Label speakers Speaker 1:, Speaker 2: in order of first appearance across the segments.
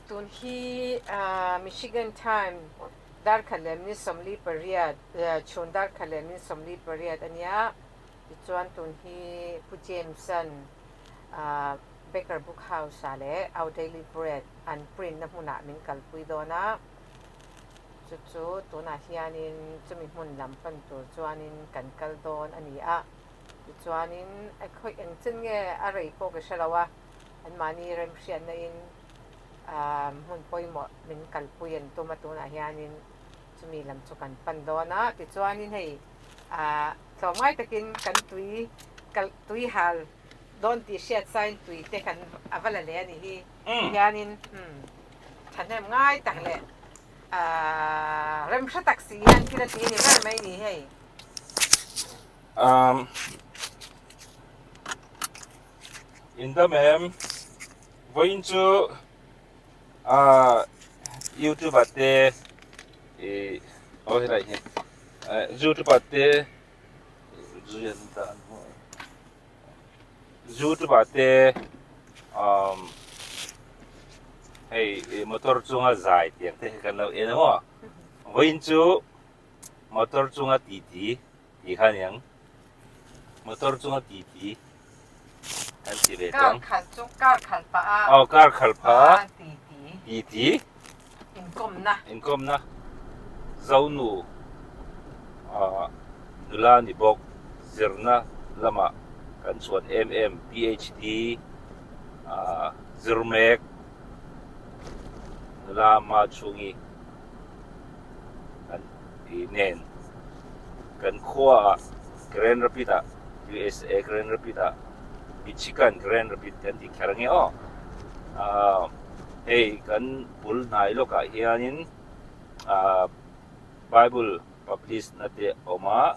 Speaker 1: Tun hi Michigan Time dar khat leh minute 48, chhun dar khat leh minute 48 a nia. Tichuan tun hi Pu James-a'n Baker Book House-ah leh Our Daily Bread an print-na hmunah min kalpui dawn a. Chu chu tunah hianin chumi hmun lam pan tur chuanin kan kal dawn a ni a. Tichuanin a khawi eng chen nge a rei pawh ka hre lo a, anmahni remhriatna in hmun pawimawh min kalpui an tum a tunah hianin chumi lam chu kan pan dawn a. Tichuanin hei tlawmngai takin kan tui kal tui hal dawn tih hriat sain tui te kan a va la leh a nih hi. Hianin thahnem ngai tak leh remhre tak si hian thil a ti a ni ber mai ni hei.
Speaker 2: In dam em? Vawiin chu youtuber te ih aw helai hi youtuber te youtuber te hei motor chunga zai tiang te hi kan lo en a maw vawiin chu motor chunga titi tih kha aniang motor chunga titi kan ti ve tawng
Speaker 1: kar khalh chu kar khalh pah a
Speaker 2: aw kar khalh pah a
Speaker 1: titi
Speaker 2: titi
Speaker 1: inkawmna
Speaker 2: inkawmna zonu ah nula ni bawk zirna lamah kan chhuan em em PhD ah zir mek nula ma chhungi kan tih nen kan khuaah Grand Rapid ah USA Grand Rapid ah Michigan Grand Rapid kan tih kher ange aw ah hei kan bul hnai lawkah hianin ah Bible publish na te a awm a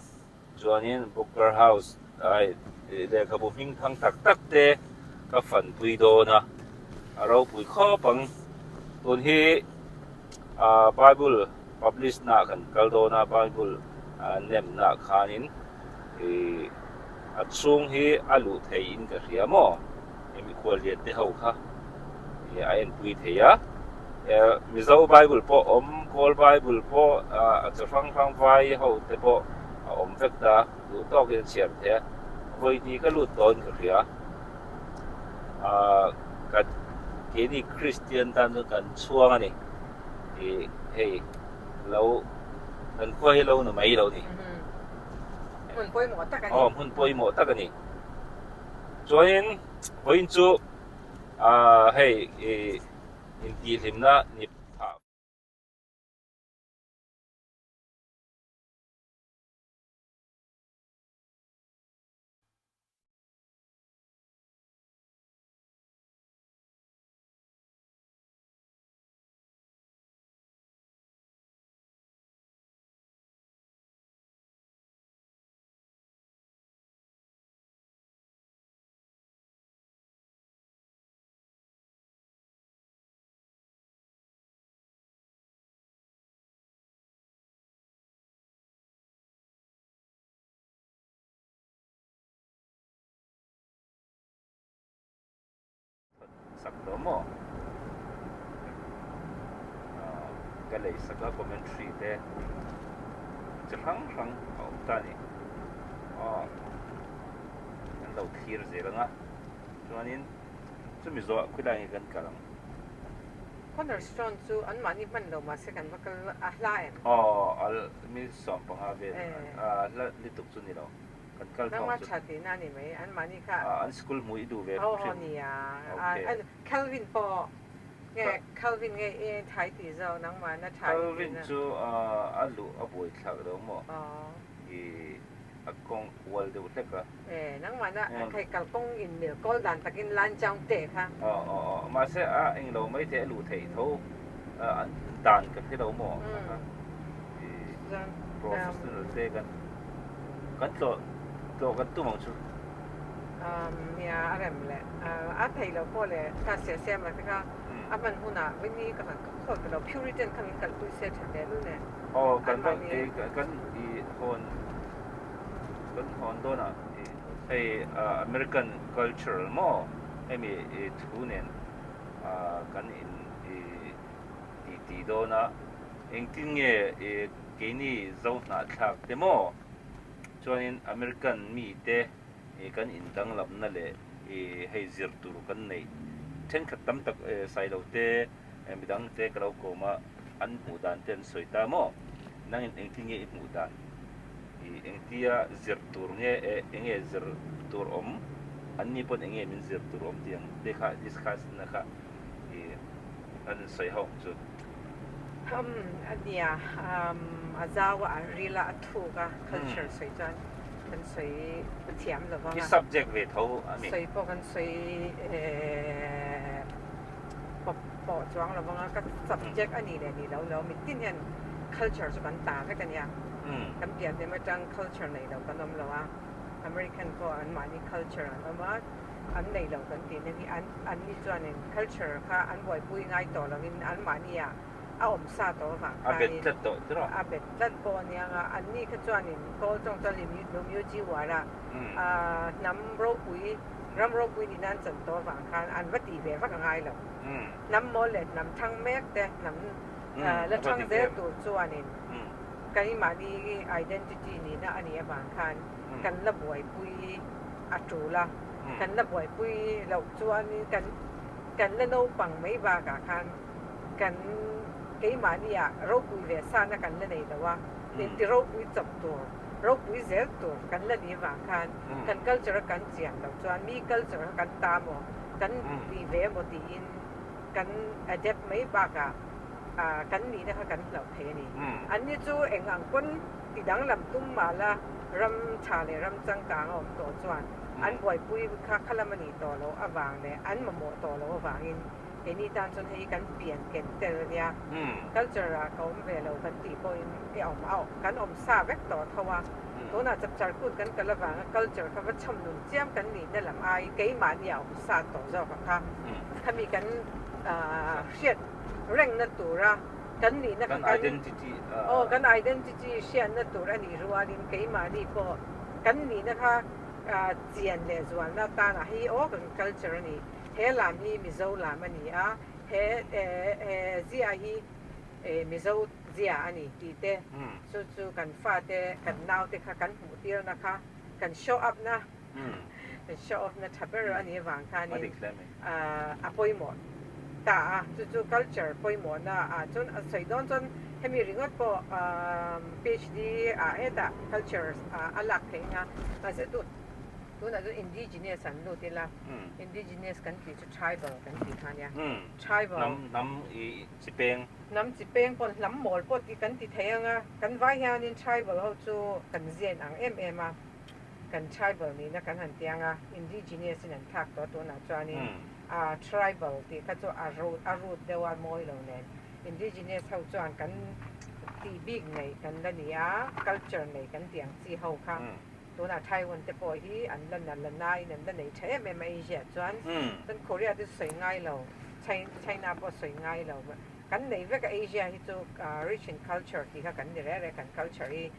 Speaker 2: chuanin Booker House ai lehkhabu hming thang tak tak te ka fanpui dawn a a ropui khawp ang tun hi ah Bible publish na ah kan kal dawn a Bible nem na ah khanin ih a chhung hi a luh thei in ka hria maw hemi khuallian te ho kha ih a enpui thei a Mizo Bible pawh awm Kawl Bible pawh ah chi hrang hrang vai ho te pawh a awm vek ta duh tawkin a chhiar thei a vawi hnih ka lut dawn ka hria ah kan keini Kristian tan chuan kan chhuang a ni ih hei lo kan khua hi lo na mai lo ni
Speaker 1: hmun pawimawh tak a ni
Speaker 2: aw hmun pawimawh tak a ni chuanin vawiin chu ah hei ih intihhlimna ni phah. Sak tawh maw? Ka lei sak a commentary te chi hrang hrang a awm ta a ni. Aw kan lo thlir zel ang a chuanin chumi zawh khawilai nge kan kal ang.
Speaker 1: Cornerstone chu anmahni hman lo mahse kan va kal a hla em?
Speaker 2: Aw al mi 15 vel a hla lutuk chu ni lo. Kan kal thawng
Speaker 1: chu. Nangmah tha tihna a ni mai, anmahni kha.
Speaker 2: An school hmuh i duh ve hrim.
Speaker 1: Aw nia, Calvin pawh nge Calvin nge i thai tih zawk nangmah na tha i tihna.
Speaker 2: Calvin chu a luh a buai thlak lo maw? I a kawng ual deuh hlek a.
Speaker 1: E nangmah na hei kalkawng in mil kawl dan takin lan chang teh kha.
Speaker 2: Aw aw aw mahse a englo mai thei a luh theih tho an dan ka hre lo maw? I professional te kan. Kan tlawh tlawh kan tum ang chu.
Speaker 1: Nia a rem leh a theih loh pawh leh ka siah siam ang te kha a hman hunah Winnie ka han khawl ta lo Puritan kha min kalpui se tha hle lul nen.
Speaker 2: Aw kan va kan i hawn kan hawn dawnah hei American cultural maw hemi thu nen kan in i. tih dawn a, engtin nge keini Zohnahthlak te maw chuanin American mite kan indanglamna leh hei zir tur kan neih thenkhat tam tak sailo te midang te ka lo kawm a, an hmuh dan te an sawi ta maw? Nangin engtin nge i hmuh dan? Engtia zir tur nge enge zir tur awm? Anni pawn enge min zir tur awm tih ang te kha discuss na kha an sawi ho ang chu.
Speaker 1: Umm a nia, a zau a, a ril a, a thuk a, culture sawi chuan kan sawi thiam lo vang
Speaker 2: a. I subject ve tho a mi?
Speaker 1: Sawi pawh kan sawi pawp pawh chuang lo vang a, ka subject a nih leh nih lo lo mitin hian culture chu kan ta vek a nia. Kan pian hnem atang culture nei lo kan awm lo a, American pawh anmahni culture an awm a, an nei lo kan tih na hi an anni chuanin culture kha an buaipui ngai tawh lovin anmahni ah a awm sa tawh avang
Speaker 2: A bet tlat tawh tiraw?
Speaker 1: A bet tlat pawh a nia nga, anni kha chuanin Kawl tawng chuan Lumyuji uar a, hnam ropui, ram ropui nihna an chan tawh avang khan an va tih ve vak a ngai lo. Hnam mawl leh hnam thang mek te, hnam la thang zel tur chuanin keimahni identity nihna a nih avang khan kan la buaipui a tul a, kan la buaipui loh chuanin kan kan la naupang mai bakah khan kan keimahni ah ropui ve sana kan la nei lo a, inti ropui chawp tur, ropui zel tur kan la ni vang khan kan culture a kan chian loh chuan mi culture kha kan ta maw, kan ti ve maw tiin kan adapt mai bakah kan nihna kha kan hlauh thei a ni. Anni chu eng ang pawn ti danglam tum mah la ram tha leh ram changkang a awm tawh chuan an buaipui kha khalam a nih tawh loh avang leh an mamawh tawh loh avangin Keini tan chuan hei kan pian ken tel a nia, culture ah ka awm ve lo kan tih pawhin i awm a, kan awm sa vek tawh tho a, tunah chapchar kut kan kal avanga culture kha va chhawm nun chiam kan nihna lam ai keimahni a awm sa tawh zawk a kha, khami kan hriat rengna tura kan nihna kha kan aw kan identity hriatna tur a nih rualin keimahni pawh kan nihna kha chian leh zualna tanah hei aw kan culture a ni. He lam hi Mizo lam a ni a, he zia hi Mizo zia a ni tih te, chu chu kan fate, kan naute kha kan hmuh tirna kha kan show up na, kan show off na tha ber a nih avang khanin a pawimawh ta a, chu chu culture pawimawhna ah chuan a sawi dawn chuan hemi ringawt pawh PhD ah hetah culture a lak theih anga, mahse tu. Tunah chuan indigenous an lut ila, indigenous kan tih chu tribal kan tih kha ania. Tribal.
Speaker 2: Hnam, hnam i chi peng.
Speaker 1: Hnam chi peng pawh hnam mawl pawh tih kan ti thei ang a, kan vai hianin tribal ho chu kan ziain ang em em a, kan tribal nihna kan han ti ang a, indigenous in an thlak tawh tunah chuanin a tribal tih kha chu a root a root deuh a mawi lo nen indigenous ho chuan kan tih bik nei kan la ni a, culture nei kan tih ang chi ho kha. Tunah Taiwan te pawh hi an la na la nain an la nei tha em em a Asia chuan chuan Korea te chu sawi ngai lo China pawh sawi ngai lo kan nei vek a Asia hi chu rich in culture tih kha kan ni reh reh kan culture hi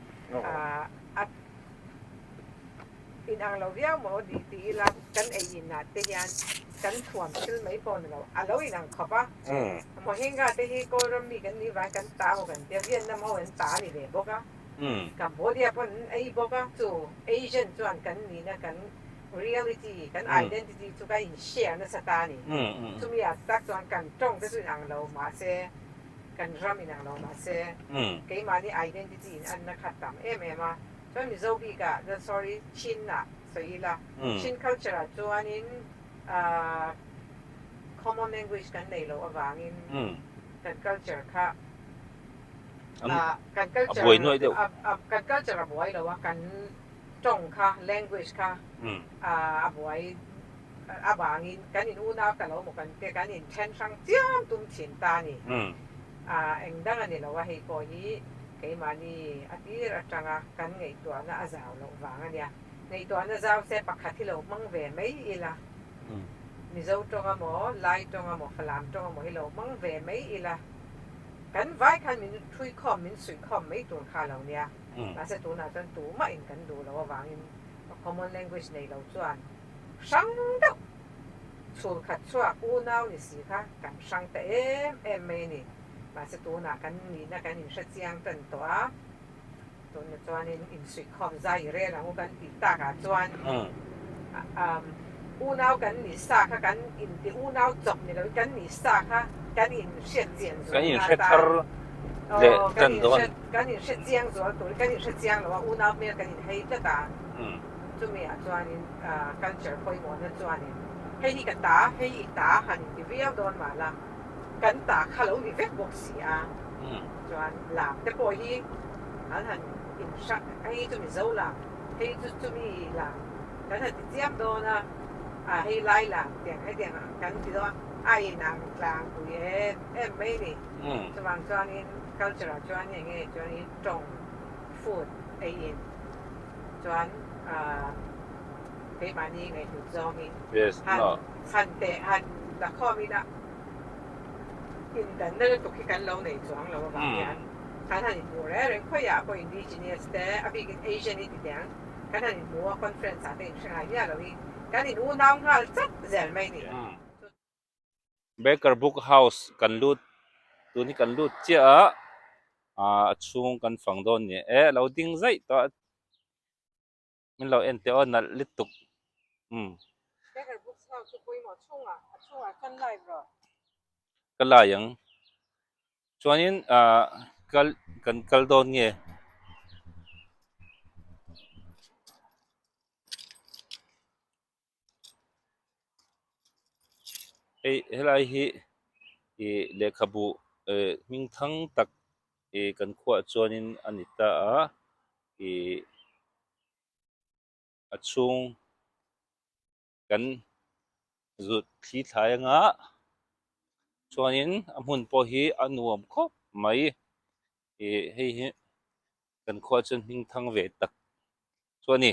Speaker 1: a inang lo viau maw tih ti ila kan ei inah te hian kan thuam thil mai pawh ni lo a lo inang khawp a Mohinga te hi Kawlram mi kan nih vang kan ta maw kan tia Vietnam ho an ta a ni ve bawk a. Cambodia pawh an ei bawk a, chu Asian chuan kan nihna kan reality, kan identity chu ka in share nasa ta a ni. Chumi ah tak chuan kan tawng te chu inang lo mahse, kan ram inang lo mahse, keimahni identity in anna kha tam em em a. Chuan Mizo bikah, sorry, Chin ah sawi ila, Chin culture ah chuanin common language kan nei loh avangin kan culture kha Kan culture
Speaker 2: buai nuai deuh.
Speaker 1: Kan culture a buai lo a, kan tawng kha, language kha a buai avangin kan in unau ta lo maw kan te kan in then hrang chiam tum thin ta a ni. Eng dang a ni lo a, hei pawh hi keimahni a tir atanga kan ngaihtuahna a zau loh vang a nia. Ngaihtuahna zau se pakhat hi lo hmang ve mai ila, Mizo tawng amaw, Lai tawng amaw, Falam tawng amaw hi lo hmang ve mai ila. Kan vai khan min thui khawm, min suih khawm mai tur kha lo nia. Mahse tunah chuan tumah in kan duh loh avangin common language nei lo chuan hrang deuh chhul khat chhuak unau ni si kha kan hrang ta em em mai a ni. Mahse tunah kan nihna kan inhre chiang tan tawh a, tunah chuanin insuihkhawm zai i rel ang u kan tih takah chuan unau kan nih sa kha kan inti unau chawp ni loin kan nih sa kha kan inhriat chian zualna atan kan inhre chiang zual turin kan inhre chiang lo a, unau hmel kan inhei tlat a, chumiah chuanin culture pawimawhna chuanin hei hi ka ta, hei i ta han inti viau dawn mah la. Kan ta kha lo ni vek bawk si a, chuan lam te pawh hi an han inhrang, hei chu Mizo lam, hei chu chumi lam kan han ti chiam dawn a, a hei lai lam tiang hetiang ang kan ti dawn a, a inang tlangpui em em mai a ni. Chuvang chuanin culture ah chuan eng nge chuanin tawng, food, ei in chuan keimahni ngaihhlut zawngin han han teh han la khawm ila. Indanna lutuk hi kan lo nei chuang lo avang hian kan han inhmuh reng reng khawiah pawh indigenous te a bikin Asian hi ti teh ang kan han inhmu a conference ah te inhre ngai miah lo hi kan in unau nghal chat zel mai ni.
Speaker 2: Baker Book House kan lut tun hi kan lut chiah a a chhung kan fang dawn ni e lo ding zaih tawh a min lo en teh aw nalh lutuk umm.
Speaker 1: Baker Books House chu pawimawh chhungah a chhungah chuan live rawh.
Speaker 2: Ka lai ang chuanin ah kal kan kal dawn nge. Hei helai hi ih lehkhabu eh hming thang tak ih kan khuaah chuanin a ni ta a ih a chhung kan zut thli thlai anga chuanin a hmun pawh hi a nuam khawp mai ih hei hi kan khuaah chuan hming thang ve tak chu a ni.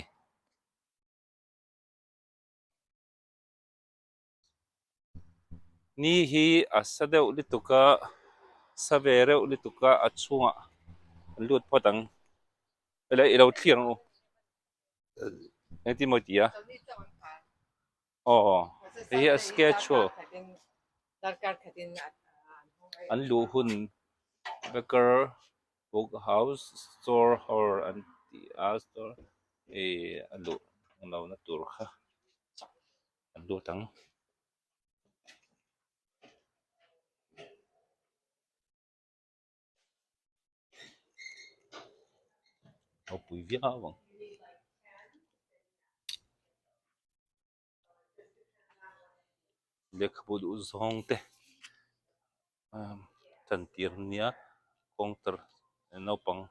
Speaker 2: Ni hi a sa deuh lutuk a sa ve reuh lutuk a a chhungah an lut phawt ang ila i lo thlir ang u engtin maw ti a aw hei hi a schedule an luh hun baker book house store hall an tih a store ih a luh lohna tur kha an lut ang. Ropui viau ang. Lehkhabu duh zawng te chantir nia counter naupang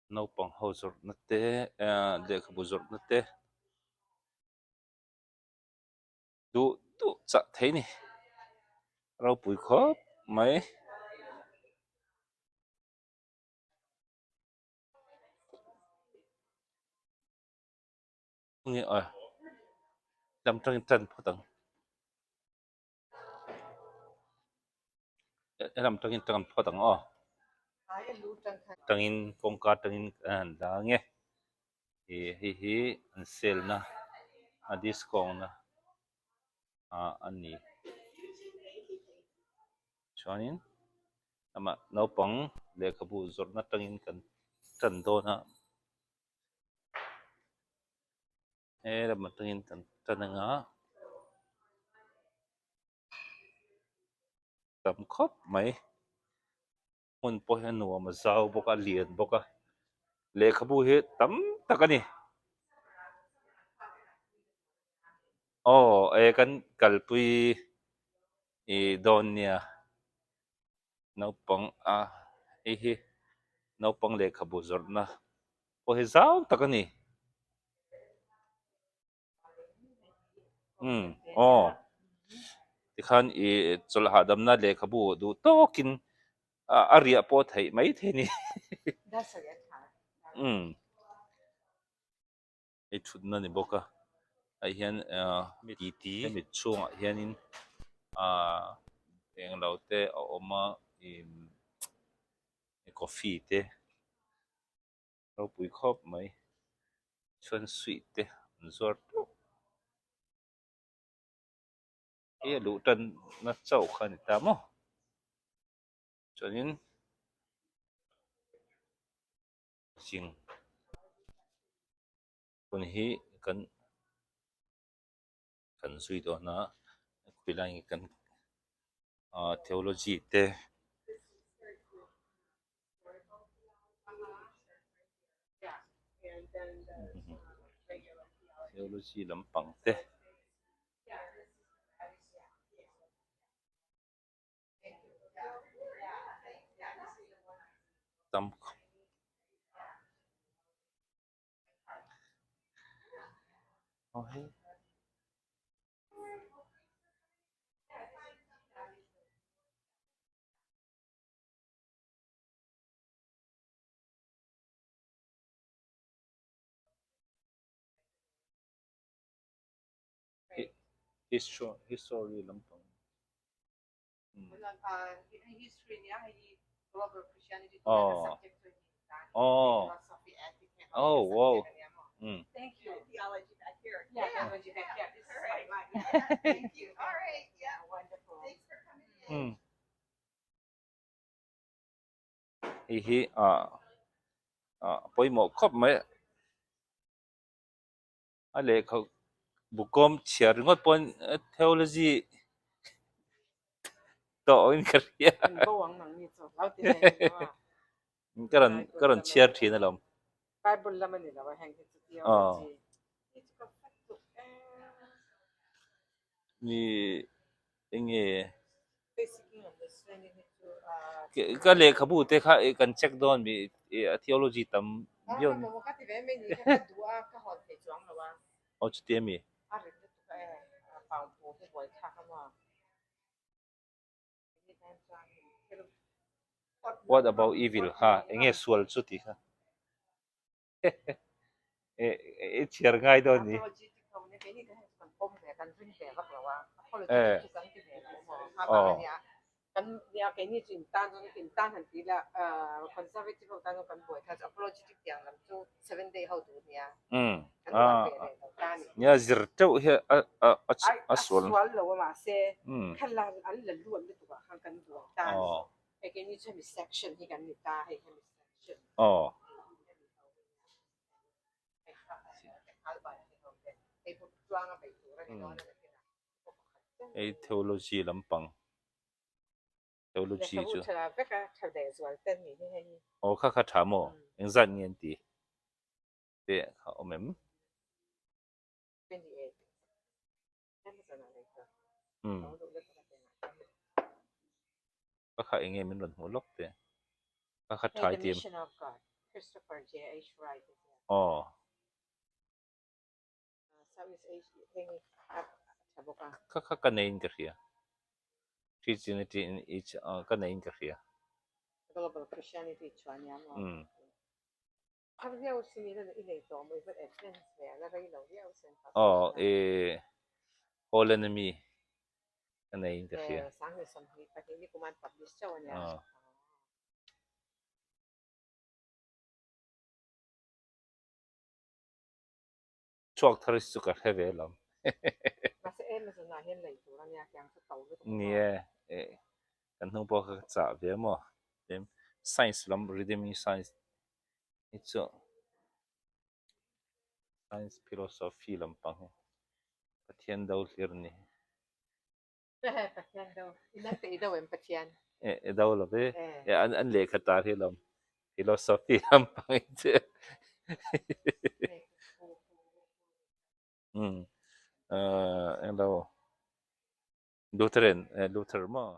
Speaker 2: naupang ho zawrhna te lehkhabu zawrhna te duh duh chah thei a ni ropui khawp mai. Nge a lam tangin tan phawt ang lam tangin tan phawt ang aw tangin kawngka tangin a han dah ang e ih hei hi an sale na a discount na ah a ni chuanin amah naupang lehkhabu zawrhna tangin kan tan dawn a. He lam atangin kan tan anga tam khawp mai hmun pawh hi a nuam a zau bawk a lian bawk a lehkhabu hi tam tak a ni aw e kan kalpui ih dawn nia naupang a hei hi naupang lehkhabu zawrhna pawh hi zau tak a ni umm aw tikhan ih chawlh hahdamna lehkhabu duh tawkin a riah pawh theih mai thei a ni umm hei thutna ni bawk a ah hian ah titi hemi chhungah hianin ah englo te a awm a ih coffee te ropui khawp mai chuan sweet te an zuar teuh hei a luh tan na chauh kha a ni ta maw. Chuanin thing hun hi kan kan zui dawn a khawilai nge kan ah theology te theology lampang te. Tam aw hei history lampang. Oh. Oh. Oh, wow. Mm.
Speaker 1: Thank you.
Speaker 3: Theology back here.
Speaker 1: Yeah, theology back here. This is my life.
Speaker 3: Thank you. All right. Yeah.
Speaker 1: Wonderful.
Speaker 3: Thanks for coming in.
Speaker 2: Mm. Hei hi ah ah pawimawh khawp mai a lehkha bu kawm chhiar ringawt pawn theology tawh in ka hria ka rawn ka rawn chhiar thin alawm.
Speaker 1: Bible lam a ni lo a heng hi chu
Speaker 2: Aw.
Speaker 1: theology hi chu ka hre duh em.
Speaker 2: Ni enge
Speaker 1: Basic understanding hi chu ah.
Speaker 2: Ka lehkhabu te kha kan check dawn mi theology tam
Speaker 1: Ah
Speaker 2: viau
Speaker 1: ka mamawh ka ti ve mai ni kha ka duh a ka hawn thei chuang lo a.
Speaker 2: Aw chuti a mi.
Speaker 1: A rit lutuk a e pangpu hi buaithlak a maw.
Speaker 2: What about evil kha enge sual chu tih kha i chhiar ngai dawn ni. Eh. Aw. Umm ah nia zir teuh hi a a a sual umm aw aw hei theology lampang. Theology
Speaker 1: Lehkhabu
Speaker 2: chu.
Speaker 1: tha vek a, tha leh zual te ni hi hei.
Speaker 2: Aw kha kha tha maw? Engzat nge an ti? Te kha awm em?
Speaker 1: 28.
Speaker 2: Umm. Ka kha enge min rawn hmuh lawk te? Ka kha thai
Speaker 1: The
Speaker 2: ti em?
Speaker 1: Mission of God, Christopher J. H. Wright.
Speaker 2: Aw.
Speaker 1: Southeast Asia heng hi a tha bawk a.
Speaker 2: Kha kha ka neiin ka hria. Christianity in each ka neiin ka hria.
Speaker 1: Global Christianity chuan nia maw?
Speaker 2: Umm.
Speaker 1: Thar viau sin i i nei tawh maw i va advance ve a la rei lo viau sin.
Speaker 2: Aw e Holland ami ka neiin ka hria.
Speaker 1: Eh Sanghnih 22 ni kum an publish chauh a nia.
Speaker 2: Aw. Chhuak thar hi chu ka hre ve lo.
Speaker 1: Mahse Amazon ah hian lei tur a nia tiang chu to lutuk
Speaker 2: Ni e, eh kan hnung pawh kha ka chah ve maw. Tin science lam redeeming science hi chu science philosophy lampang hi Pathian do hlir a ni.
Speaker 1: Pathian do i nang te i do em Pathian?
Speaker 2: Eh i do lo ve. Eh an an lehkha tar hi lawm philosophy lampang hi chu. Umm eh englo Lutheran eh Luther maw?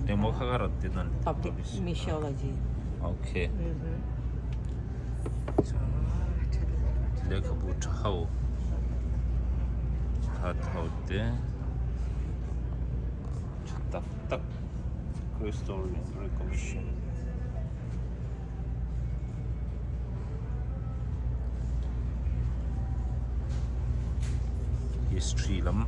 Speaker 2: Engmaw kha ka rawn ti nawn
Speaker 1: Public Missiology.
Speaker 2: Okay. Lehkhabu tha ho tha ho te tha tak tak Crystal Recognition History lam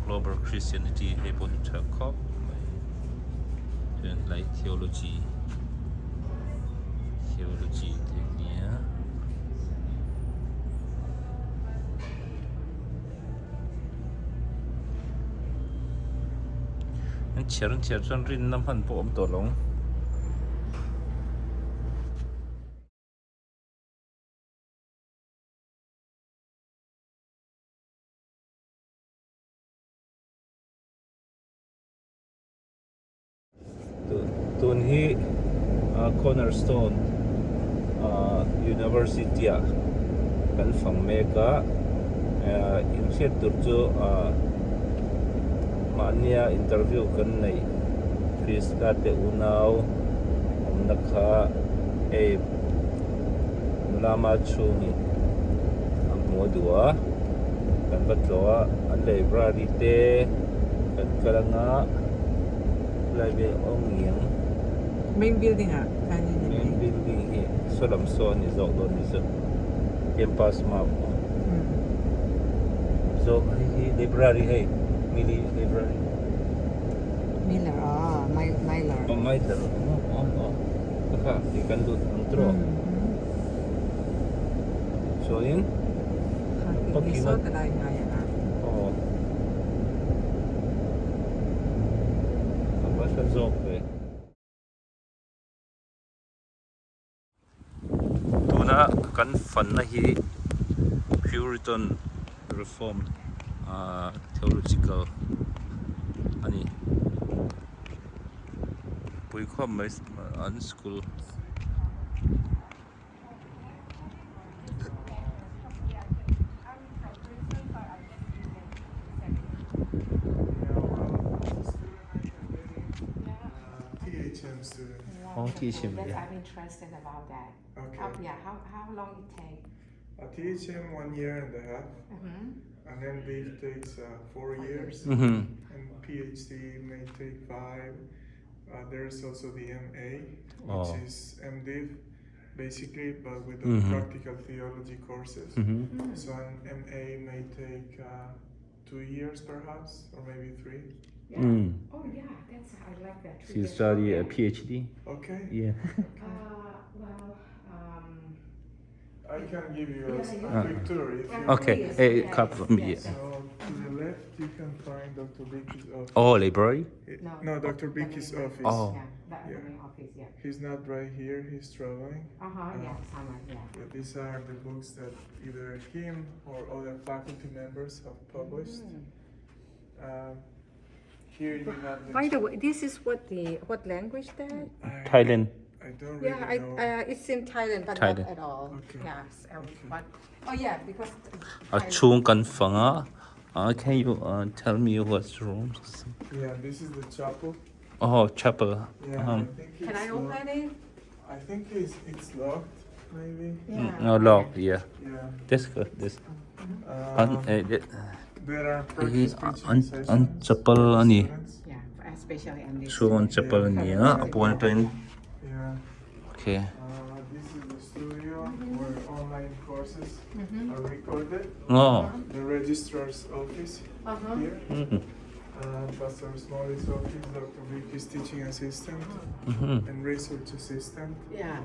Speaker 2: Global Christianity hei pawh hi tha khawp mai chuan helai theology theology te a nia. An chhiar an chhiar chuan rinna hman pawh a awm tawh lo ang. Tun hi Cornerstone University ah kan fang mek a inhriat tur chu mahnia interview kan neih Krista te unau awmna kha hei nula chhungin a hmu a duh a kan va tlawh a an library te kan kal anga. Helai vel a awm ngiang.
Speaker 1: Main building ah khan in
Speaker 2: Main building hi saw lam saw a ni zawk dawn ni chu campus map zawk hei hi library hei mili library.
Speaker 1: Miller ah Myler.
Speaker 2: Oh Myler oh oh kha kha ti kan lut ang tawh chuanin
Speaker 1: parking a
Speaker 2: aw. A va hla zawk ve. Tuna kan fanna hi Puritan Reform Theological a ni. Puikhawm mai an school.
Speaker 1: Oh,
Speaker 2: THM, yeah.
Speaker 1: I'm interested about that.
Speaker 4: Okay.
Speaker 1: How, yeah, how, how long it take?
Speaker 4: A THM one year and a half, and then leave takes 4 years, and PhD may take 5. There's also the MA, which
Speaker 2: Oh.
Speaker 4: is MDiv, basically, but with the practical theology courses. So an MA may take 2 years, perhaps, or maybe 3.
Speaker 1: Yeah. Oh yeah, that's I like that.
Speaker 2: She study a PhD.
Speaker 4: Okay.
Speaker 2: Yeah.
Speaker 1: Well, um,
Speaker 4: I can give you a,
Speaker 1: Yeah,
Speaker 4: a quick tour if you
Speaker 2: Okay.
Speaker 1: Please,
Speaker 2: A
Speaker 1: yes,
Speaker 2: couple of
Speaker 1: yes.
Speaker 2: yeah.
Speaker 4: So to the left, you can find Dr. Vicky's office.
Speaker 2: Oh, library.
Speaker 4: Eh,
Speaker 1: No.
Speaker 4: No, Dr.
Speaker 1: The
Speaker 4: Vicky's
Speaker 1: main-
Speaker 4: office.
Speaker 2: Oh.
Speaker 1: Yeah, the
Speaker 4: Yeah.
Speaker 1: main office, yeah.
Speaker 4: He's not right here, he's traveling.
Speaker 1: Uh-huh, yeah, somewhere, yeah.
Speaker 4: Yeah, these are the books that either him or other faculty members have published. Here you have the.
Speaker 1: By the way, this is what the what language that?
Speaker 4: I,
Speaker 2: Thailand.
Speaker 4: I don't really
Speaker 1: Yeah, I,
Speaker 4: know.
Speaker 1: it's in Thailand, but
Speaker 2: Thailand.
Speaker 1: not at all.
Speaker 4: Okay.
Speaker 1: Yes, but oh yeah, because
Speaker 2: A
Speaker 1: Thailand-
Speaker 2: chhung kan fang a. Can you tell me what's room?
Speaker 4: yeah, this is the chapel.
Speaker 2: Oh, chapel.
Speaker 4: Yeah, I think it's
Speaker 1: Can I
Speaker 4: locked.
Speaker 1: open it?
Speaker 4: I think it's locked, maybe.
Speaker 1: Yeah.
Speaker 2: No lock. Yeah.
Speaker 4: Yeah.
Speaker 2: That's good. This. An eh
Speaker 4: There are
Speaker 2: hi
Speaker 4: practice preaching
Speaker 2: an
Speaker 4: sessions.
Speaker 2: an chapel
Speaker 4: for
Speaker 2: ani.
Speaker 4: students.
Speaker 1: Yeah, especially on this.
Speaker 2: Chhung an chapel ani a. A pawn atangin.
Speaker 4: Yeah.
Speaker 2: Okay.
Speaker 4: This is the studio where online courses are recorded.
Speaker 2: Oh.
Speaker 4: The registrar's office here. Pastor Smalley's office, Dr. Vicky's teaching assistant and research assistant.
Speaker 1: Yeah.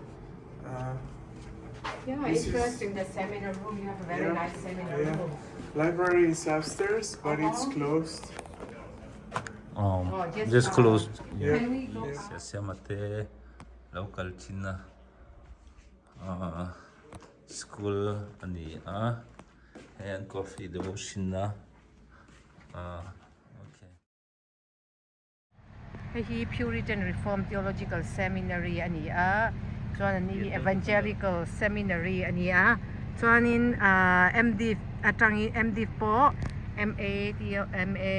Speaker 1: Yeah,
Speaker 4: This is-
Speaker 1: interesting. The seminar room. You have a very
Speaker 4: Yeah,
Speaker 1: nice seminar
Speaker 4: yeah.
Speaker 1: room.
Speaker 4: Library is upstairs, but it's closed.
Speaker 1: Oh, just,
Speaker 2: Just closed.
Speaker 4: Yeah.
Speaker 1: Can we go
Speaker 4: Yeah.
Speaker 1: up?
Speaker 2: Siama te lo kal thin a school a ni a hei an coffee devotion a okay.
Speaker 1: Hei hi Puritan Reformed Theological Seminary a ni a, chuan an ni hi Evangelical Seminary a ni a, chuanin ahh MD atangin MD pawh MA MA.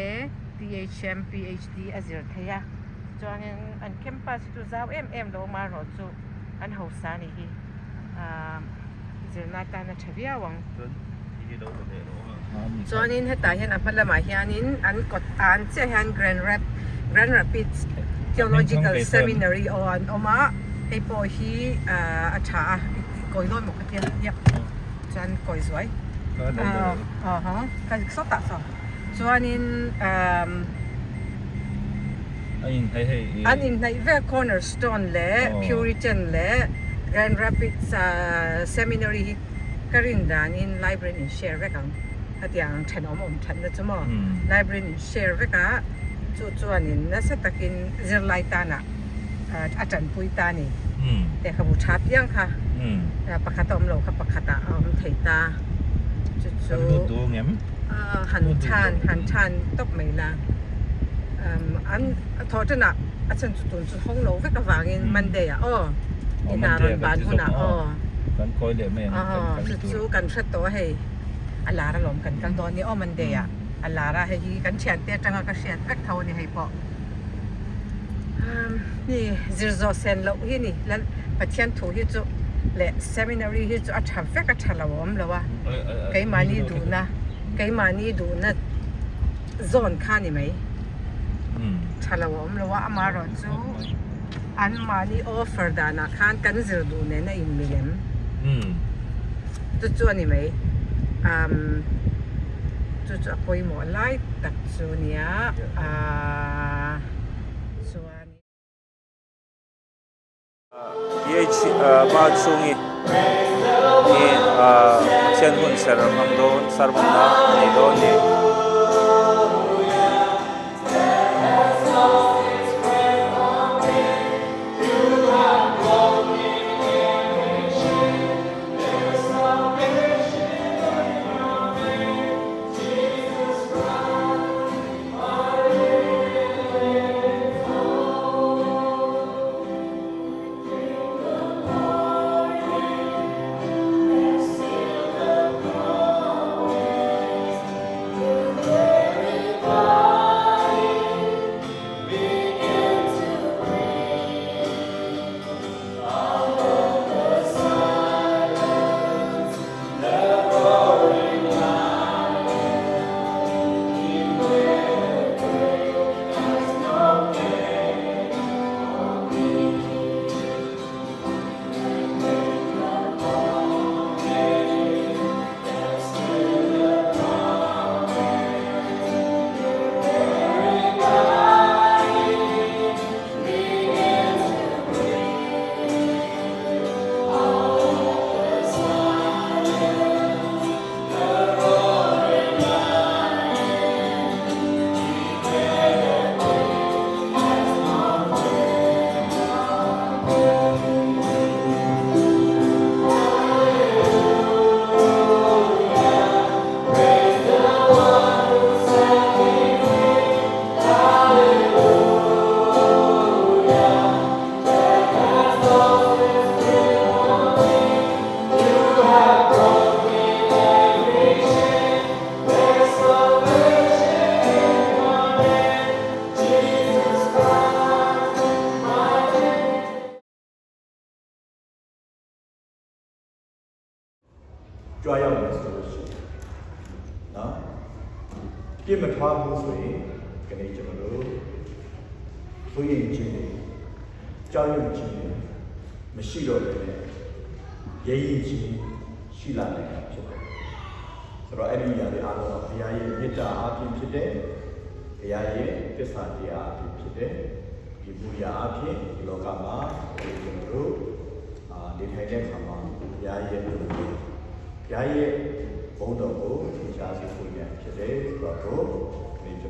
Speaker 1: THM PHD a zir theih a chuanin an campus hi chu zau em em lo amaherawh chu an hausa a nih hi ahh zirna atana tha viau ang. Chuanin hetah hian a hma lamah hianin an kawt ah an chiah hian Grand Rap Grand Rapids Theological Seminary aw an awm a hei pawh hi ahh a tha a kawi dawn maw ka tia yep chuan kawi zuai ahh ka sawtah sawn chuanin ahh an inhnaih vel Cornerstone leh Puritan leh Grand Rapids ahh Seminary hi. Ka rin danin library in share vek ang a tiang ang thenawm awm thatna chu maw library in share vek a chu chuanin nasa takin zirlai tanah a tanpui ta a ni lehkhabu tha piang kha pakhat a awm lo kha pakhatah a awm thei ta chu chu han than han than tawp mai la an thawh tanah a chhan chu tun chu hawng lo vek avangin Monday ah aw i hna rawn ban hunah aw.
Speaker 2: Kan kawi leh mai ang kan kal
Speaker 1: chu chu kan hre tawh a hei a lar alawm kan kal dawn ni aw Monday ah a lar a hei hi kan thiante atanga ka hriat vek tho a ni hei pawh ni zir zawh sen loh hi ni lal Pathian thu hi chu leh seminary hi chu a tha vek a tha lo a awm lo a keimahni duhna keimahni duhna zawn kha ni mai tha lo a awm lo a amaherawhchu. Anmahni offer danah khan kan zir duh nen a inmil em? Chu chu a ni mai. Umm chu chu a pawimawh lai tak chu nia ahh chuan.
Speaker 2: PH hma chhungi hi Pathian hun ser hmang dawn sermon a nei dawn a ni.
Speaker 5: ကြွားရောက်မယ်ဆိုလို့ရှိရင်နော်ပြစ်မထားဘူးဆိုရင်ခနေ့ကျွန်တော်တို့ဆိုရင်ချင်းတွေကြောက်ရွံ့ခြင်းတွေမရှိတော့ဘဲနဲ့ရဲရင်ချင်းရှိလာနိုင်တာဖြစ်တယ်ဆိုတော့အဲ့ဒီຢာတွေအားလုံးကဘုရားရဲ့မေတ္တာအားဖြင့်ဖြစ်တယ်ဘုရားရဲ့သစ္စာတရားအားဖြင့်ဖြစ်တယ်ဒီမူရာအားဖြင့်ဒီလောကမှာကျွန်တော်တို့အာနေထိုင်တဲ့အခါမှာဘုရားရဲ့ဘုရားရဲ့ဘုန်းတော်ကိုသင်ရှားစေဖို့ရန်ဖြစ်တယ်ဆိုတော့ဒီကျွန်